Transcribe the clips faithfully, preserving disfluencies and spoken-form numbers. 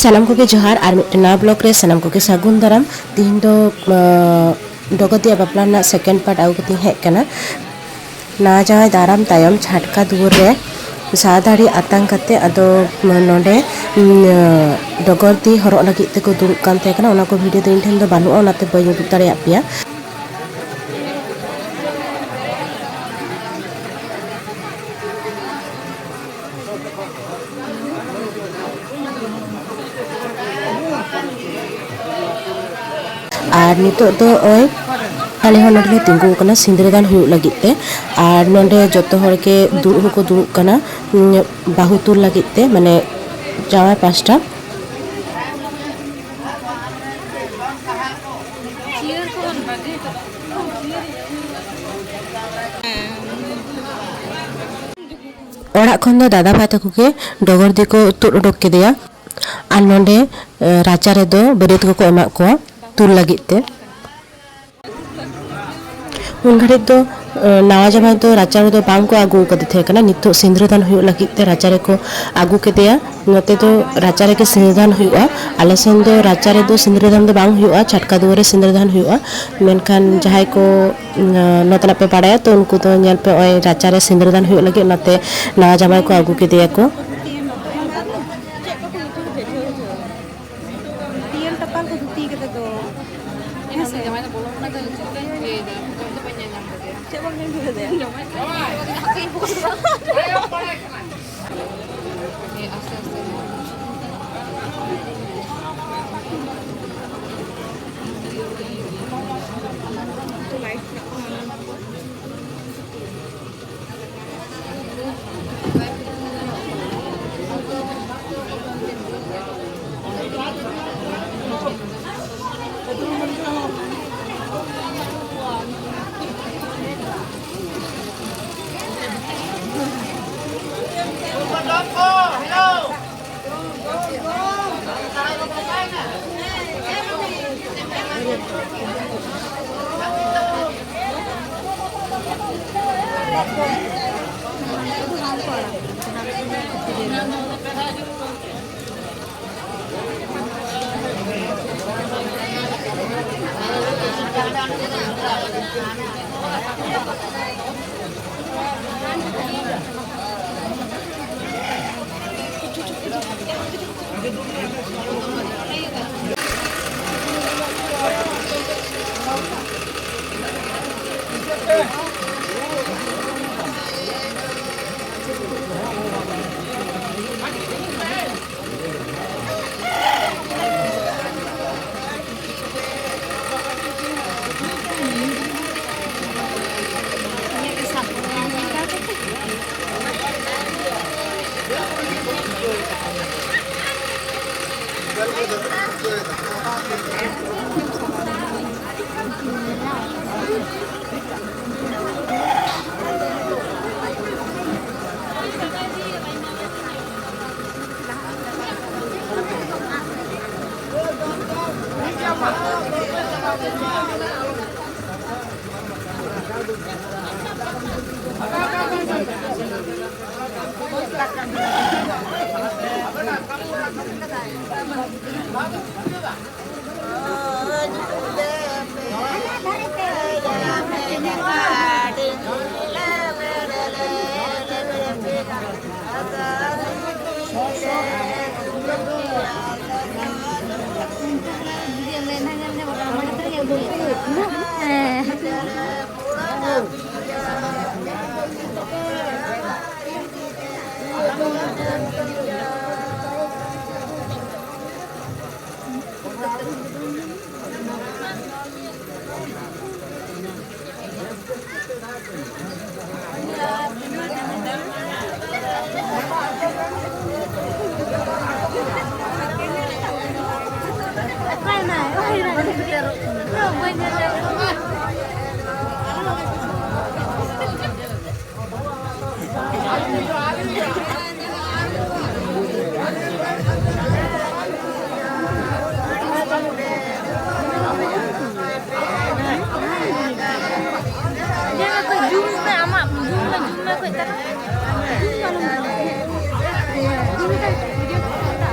ᱥᱟᱱᱟᱢ ᱠᱚᱜᱮ ᱡᱚᱦᱟᱨ, ᱟᱨ ᱢᱤᱫᱴᱮᱱ ᱱᱟᱣᱟ ᱵᱞᱚᱜ ᱨᱮ ᱥᱟᱱᱟᱢ ᱠᱚᱜᱮ ᱥᱟᱹᱜᱩᱱ ᱫᱟᱨᱟᱢ᱾ ᱛᱤᱦᱤᱧ ᱫᱚ, ᱟᱸ, ᱰᱚᱜᱚᱨ ᱫᱤᱭᱟᱜ ᱵᱟᱯᱞᱟ ᱨᱮᱱᱟᱜ ᱥᱮᱠᱮᱱᱰ ᱯᱟᱨᱴ ᱟᱹᱜᱩ ᱠᱟᱛᱮᱧ ᱦᱮᱡ ᱟᱠᱟᱱᱟ᱾ ᱱᱟᱣᱟ ᱡᱟᱶᱟᱭ ᱫᱟᱨᱟᱢ ᱛᱟᱭᱚᱢ ᱪᱷᱟᱴᱠᱟ ᱫᱩᱣᱟᱹᱨ ᱨᱮ ᱥᱟᱫᱟᱲᱤ ᱟᱛᱟᱝ ᱠᱟᱛᱮ ᱟᱫᱚ ᱱᱚᱰᱮ, ᱩᱸ, ᱰᱚᱜᱚᱨ ᱫᱤ ᱦᱚᱨᱚᱜ ᱞᱟᱹᱜᱤᱫ ᱛᱮᱠᱚ ᱫᱩᱲᱩᱵ ᱠᱟᱱ ᱛᱟᱦᱮᱸ ᱠᱟᱱᱟ᱾ ᱚᱱᱟ ᱠᱚ ᱵᱷᱤᱰᱤᱭᱳ ᱫᱚ ᱤᱧ ᱴᱷᱮᱱ ᱫᱚ ᱵᱟᱹᱱᱩᱜᱼᱟ, ᱚᱱᱟᱛᱮ ᱵᱟᱹᱧ ᱩᱫᱩᱜ ᱫᱟᱲᱮᱭᱟᱜ ᱯᱮᱭᱟ᱾ ᱟᱨ ᱱᱤᱛᱚᱜ ᱫᱚ ᱱᱚᱜᱼᱚᱭ ᱟᱞᱮ ᱦᱚᱸ ᱱᱚᱰᱮ ᱞᱮ ᱛᱤᱸᱜᱩ ᱟᱠᱟᱱᱟ ᱥᱤᱸᱫᱽᱨᱟᱹᱫᱟᱱ ᱦᱩᱭᱩᱜ ᱞᱟᱹᱜᱤᱫ ᱛᱮ᱾ ᱟᱨ ᱱᱚᱰᱮ ᱡᱚᱛᱚ ᱦᱚᱲ ᱜᱮ ᱫᱩᱲᱩᱵ ᱦᱚᱸᱠᱚ ᱫᱩᱲᱩᱵ ᱠᱟᱱᱟ, ᱩᱸ, ᱵᱟᱹᱦᱩ ᱛᱩᱞ ᱞᱟᱹᱜᱤᱫ ᱛᱮ, ᱢᱟᱱᱮ ᱡᱟᱶᱟᱭ ᱯᱟᱥᱴᱟ᱾ ᱚᱲᱟᱜ ᱠᱷᱚᱱ ᱫᱚ ᱫᱟᱫᱟ ᱵᱷᱟᱭ ᱛᱟᱠᱚ ᱜᱮ ᱰᱚᱜᱚᱨ ᱫᱤ ᱠᱚ ᱛᱩᱫ ᱩᱰᱩᱠ ᱠᱮᱫᱮᱭᱟ᱾ ᱟᱨ ᱱᱚᱰᱮ, ᱮ, ᱨᱟᱪᱟ ᱨᱮᱫᱚ ᱵᱟᱹᱨᱭᱟᱹᱛ ᱠᱚᱠᱚ ᱮᱢᱟᱜ ᱠᱚᱣᱟ ᱛᱩᱞ ᱞᱟᱹᱜᱤᱫ ᱛᱮ᱾ ᱩᱱ ᱜᱷᱟᱹᱲᱤᱡ ᱫᱚ, ᱮ, ᱱᱟᱣᱟ ᱡᱟᱶᱟᱭ ᱫᱚ ᱨᱟᱪᱟ ᱨᱮᱫᱚ ᱵᱟᱝ ᱠᱚ ᱟᱹᱜᱩ ᱟᱠᱟᱫᱮ ᱛᱟᱦᱮᱸ ᱠᱟᱱᱟ᱾ ᱱᱤᱛᱚᱜ ᱥᱤᱸᱫᱽᱨᱟᱹᱫᱟᱱ ᱦᱩᱭᱩᱜ ᱞᱟᱹᱜᱤᱫ ᱛᱮ ᱨᱟᱪᱟ ᱨᱮᱠᱚ ᱟᱹᱜᱩ ᱠᱮᱫᱮᱭᱟ᱾ ᱱᱚᱛᱮ ᱫᱚ ᱨᱟᱪᱟ ᱨᱮᱜᱮ ᱥᱤᱸᱫᱽᱨᱟᱹᱫᱟᱱ ᱦᱩᱭᱩᱜᱼᱟ᱾ ᱟᱞᱮ ᱥᱮᱱ ᱫᱚ ᱨᱟᱪᱟ ᱨᱮᱫᱚ ᱥᱤᱸᱫᱽᱨᱟᱹᱫᱟᱱ ᱫᱚ ᱵᱟᱝ ᱦᱩᱭᱩᱜᱼᱟ, ᱪᱷᱟᱴᱠᱟ ᱫᱩᱣᱟᱹᱨ ᱨᱮ ᱥᱤᱸᱫᱽᱨᱟᱹᱫᱟᱱ ᱦᱩᱭᱩᱜᱼᱟ᱾ ᱢᱮᱱᱠᱷᱟᱱ ᱡᱟᱦᱟᱸᱭ ᱠᱚ, ᱮ, ᱱᱚᱛᱮᱱᱟᱜ ᱯᱮ ᱵᱟᱲᱟᱭᱟ, ᱛᱚ ᱩᱱᱠᱩ ᱫᱚ ᱧᱮᱞ ᱯᱮ, ᱱᱚᱜᱼᱚᱭ ᱨᱟᱪᱟ ᱨᱮ ᱥᱤᱸᱫᱽᱨᱟᱹᱫᱟᱱ ᱦᱩᱭᱩᱜ ᱞᱟᱹᱜᱤᱫ, ᱚᱱᱟᱛᱮ ᱱᱟᱣᱟ ᱡᱟᱶᱟᱭ ᱠᱚ ᱟᱹᱜᱩ ᱠᱮᱫᱮᱭᱟ ᱠᱚ᱾ ᱫᱷᱩᱛᱤ ᱠᱟᱛᱮ ᱫᱚ᱾ ᱦᱮᱸ ᱥᱮ? ᱡᱟᱶᱟᱭ ᱫᱚ ᱵᱚᱞᱚ ᱠᱟᱱᱟ ᱛᱚ, ᱪᱮᱫ ᱞᱮᱠᱟᱧ ᱤᱭᱟᱹᱭᱮᱫᱟ? ᱡᱚᱢ ᱫᱚ ᱵᱟᱹᱧ ᱧᱮᱞ ᱧᱟᱢ ᱠᱟᱫᱮᱭᱟ᱾ ᱪᱮᱫ ᱵᱟᱢ ᱧᱮᱞ ᱧᱟᱢ ᱠᱟᱫᱮᱭᱟ? ᱡᱟᱶᱟᱭ ᱫᱚ ᱵᱚᱞᱚ ᱠᱟᱱᱟ᱾ ᱦᱟᱯᱮᱧ ᱯᱷᱳᱱ ᱫᱟ᱾ ᱦᱮᱸ, ᱟᱥᱛᱮ ᱟᱥᱛᱮ᱾ ᱧᱮᱞ ᱢᱮ, ᱡᱩᱢ ᱢᱮ, ᱟᱢᱟᱜ ᱡᱩᱢ ᱢᱮ, ᱡᱩᱢ ᱢᱮ ᱠᱟᱹᱡ ᱛᱟᱞᱟᱝ᱾ ᱡᱩᱢ ᱢᱮ, ᱵᱷᱤᱰᱤᱭᱳ ᱠᱚ ᱥᱟᱵ ᱫᱟ᱾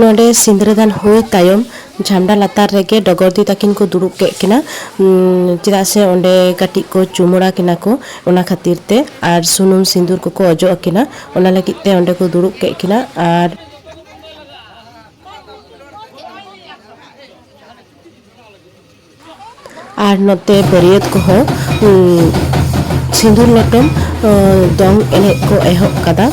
ᱱᱚᱰᱮ ᱥᱤᱸᱫᱽᱨᱟᱹᱫᱟᱱ ᱦᱩᱭ ᱛᱟᱭᱚᱢ ᱡᱷᱟᱢᱰᱟ ᱞᱟᱛᱟᱨ ᱨᱮᱜᱮ ᱰᱚᱜᱚᱨ ᱫᱤ ᱛᱟᱹᱠᱤᱱ ᱠᱚ ᱫᱩᱲᱩᱵ ᱠᱮᱫ ᱠᱤᱱᱟ, ᱩᱸ, ᱪᱮᱫᱟᱜ ᱥᱮ ᱚᱸᱰᱮ ᱠᱟᱹᱴᱤᱡ ᱠᱚ ᱪᱩᱢᱟᱹᱲᱟ ᱠᱤᱱᱟ ᱠᱚ, ᱚᱱᱟ ᱠᱷᱟᱹᱛᱤᱨ ᱛᱮ, ᱟᱨ ᱥᱩᱱᱩᱢ ᱥᱤᱸᱫᱩᱨ ᱠᱚᱠᱚ ᱚᱡᱚᱜ ᱟᱹᱠᱤᱱᱟ, ᱚᱱᱟ ᱞᱟᱹᱜᱤᱫ ᱛᱮ ᱚᱸᱰᱮ ᱠᱚ ᱫᱩᱲᱩᱵ ᱠᱮᱫ ᱠᱤᱱᱟ᱾ ᱟᱨ ᱟᱨ ᱱᱚᱛᱮ ᱵᱟᱹᱨᱭᱟᱹᱛ ᱠᱚᱦᱚᱸ, ᱩᱸ, ᱥᱤᱸᱫᱩᱨ ᱞᱚᱴᱚᱢ, ᱟᱸ, ᱫᱚᱝ ᱮᱱᱮᱡ ᱠᱚ ᱮᱦᱚᱵ ᱠᱟᱫᱟ᱾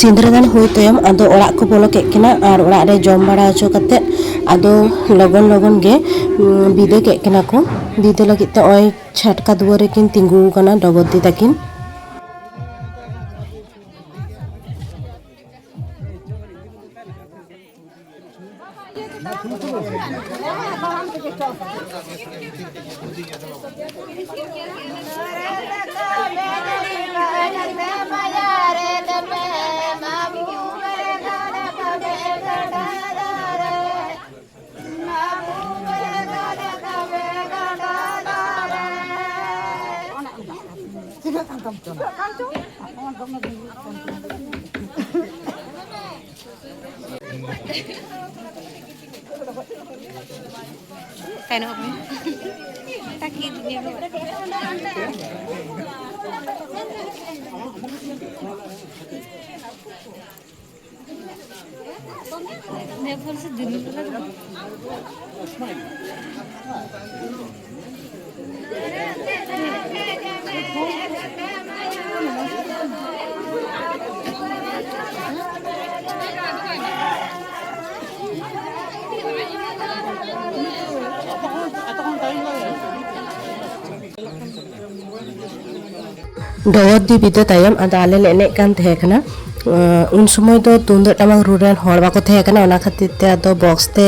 ᱥᱤᱸᱫᱽᱨᱟᱹᱫᱟᱱ ᱦᱩᱭ ᱛᱟᱭᱚᱢ ᱟᱫᱚ ᱚᱲᱟᱜ ᱠᱚ ᱵᱚᱞᱚ ᱠᱮᱫ ᱠᱤᱱᱟ ᱟᱨ ᱚᱲᱟᱜ ᱨᱮ ᱡᱚᱢ ᱵᱟᱲᱟ ᱦᱚᱪᱚ ᱠᱟᱛᱮᱫ ᱟᱫᱚ ᱞᱚᱜᱚᱱ ᱞᱚᱜᱚᱱ ᱜᱮ, ᱩᱸ, ᱵᱤᱫᱟᱹ ᱠᱮᱫ ᱠᱤᱱᱟ ᱠᱚ᱾ ᱵᱤᱫᱟᱹ ᱞᱟᱹᱜᱤᱫ ᱛᱮ ᱱᱚᱜᱼᱚᱭ ᱪᱷᱟᱴᱠᱟ ᱫᱩᱣᱟᱹᱨ ᱨᱮᱠᱤᱱ ᱛᱤᱸᱜᱩ ᱟᱠᱟᱱᱟ ᱰᱚᱜᱚᱨ ᱫᱤ ᱛᱟᱹᱠᱤᱱ᱾ ᱛᱟᱭᱱᱚᱢ ᱢᱮ᱾ ᱛᱟᱠᱤ ᱫᱩᱱᱤᱭᱟᱹ ᱫᱚ᱾ ᱱᱮᱯᱚᱞ ᱥᱮ ᱫᱤᱞᱞᱤ ᱵᱚᱞᱮ ᱫᱚ᱾ ᱰᱚᱜᱚᱨ ᱫᱤ ᱵᱤᱫᱟᱹ ᱛᱟᱭᱚᱢ ᱟᱫᱚ ᱟᱞᱮ ᱞᱮ ᱮᱱᱮᱡ ᱠᱟᱱ ᱛᱟᱦᱮᱸ ᱠᱟᱱᱟ᱾ ᱩᱱ ᱥᱚᱢᱚᱭ ᱫᱚ ᱛᱩᱢᱫᱟᱹᱜ ᱴᱟᱢᱟᱠ ᱨᱩ ᱨᱮᱱ ᱦᱚᱲ ᱵᱟᱠᱚ ᱛᱟᱦᱮᱸ ᱠᱟᱱᱟ, ᱚᱱᱟ ᱠᱷᱟᱹᱛᱤᱨ ᱛᱮ ᱟᱫᱚ ᱵᱚᱠᱥ ᱛᱮ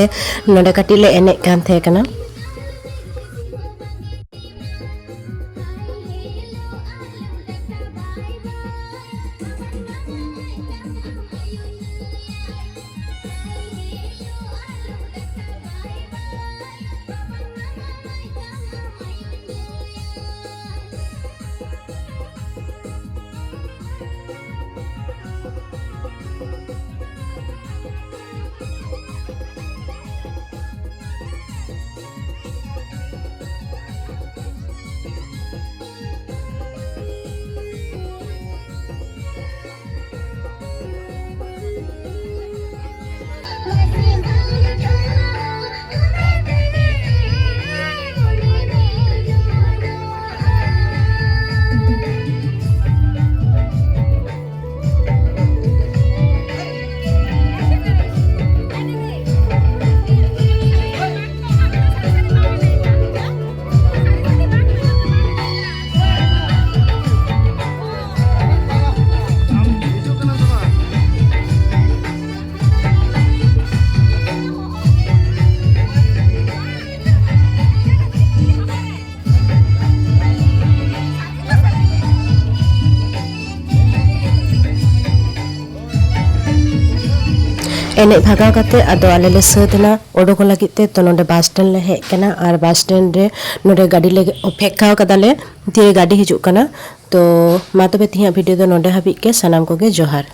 ᱱᱚᱰᱮ ᱠᱟᱹᱴᱤᱡ ᱞᱮ ᱮᱱᱮᱡ ᱠᱟᱱ ᱛᱟᱦᱮᱸ ᱠᱟᱱᱟ᱾ ᱮᱱᱮᱡ ᱵᱷᱟᱜᱟᱣ ᱠᱟᱛᱮ ᱟᱫᱚ ᱟᱞᱮ ᱞᱮ ᱥᱟᱹᱛ ᱮᱱᱟ ᱩᱰᱩᱠᱚᱜ ᱞᱟᱹᱜᱤᱫ ᱛᱮ᱾ ᱛᱚ ᱱᱚᱰᱮ ᱵᱟᱥ ᱥᱴᱮᱱᱰ ᱞᱮ ᱦᱮᱡ ᱠᱟᱱᱟ ᱟᱨ ᱵᱟᱥ ᱥᱴᱮᱱᱰ ᱨᱮ ᱱᱚᱰᱮ ᱜᱟᱹᱰᱤ ᱞᱮ ᱚᱯᱮᱠᱠᱷᱟ ᱟᱠᱟᱫᱟᱞᱮ, ᱛᱤᱨᱮ ᱜᱟᱹᱰᱤ ᱦᱤᱡᱩᱜ ᱠᱟᱱᱟ᱾ ᱛᱚ ᱢᱟ ᱛᱚᱵᱮ ᱛᱮᱦᱮᱧᱟᱜ ᱵᱷᱤᱰᱤᱭᱳ ᱫᱚ ᱱᱚᱰᱮ ᱦᱟᱹᱵᱤᱡ ᱜᱮ, ᱥᱟᱱᱟᱢ ᱠᱚᱜᱮ ᱡᱚᱦᱟᱨ᱾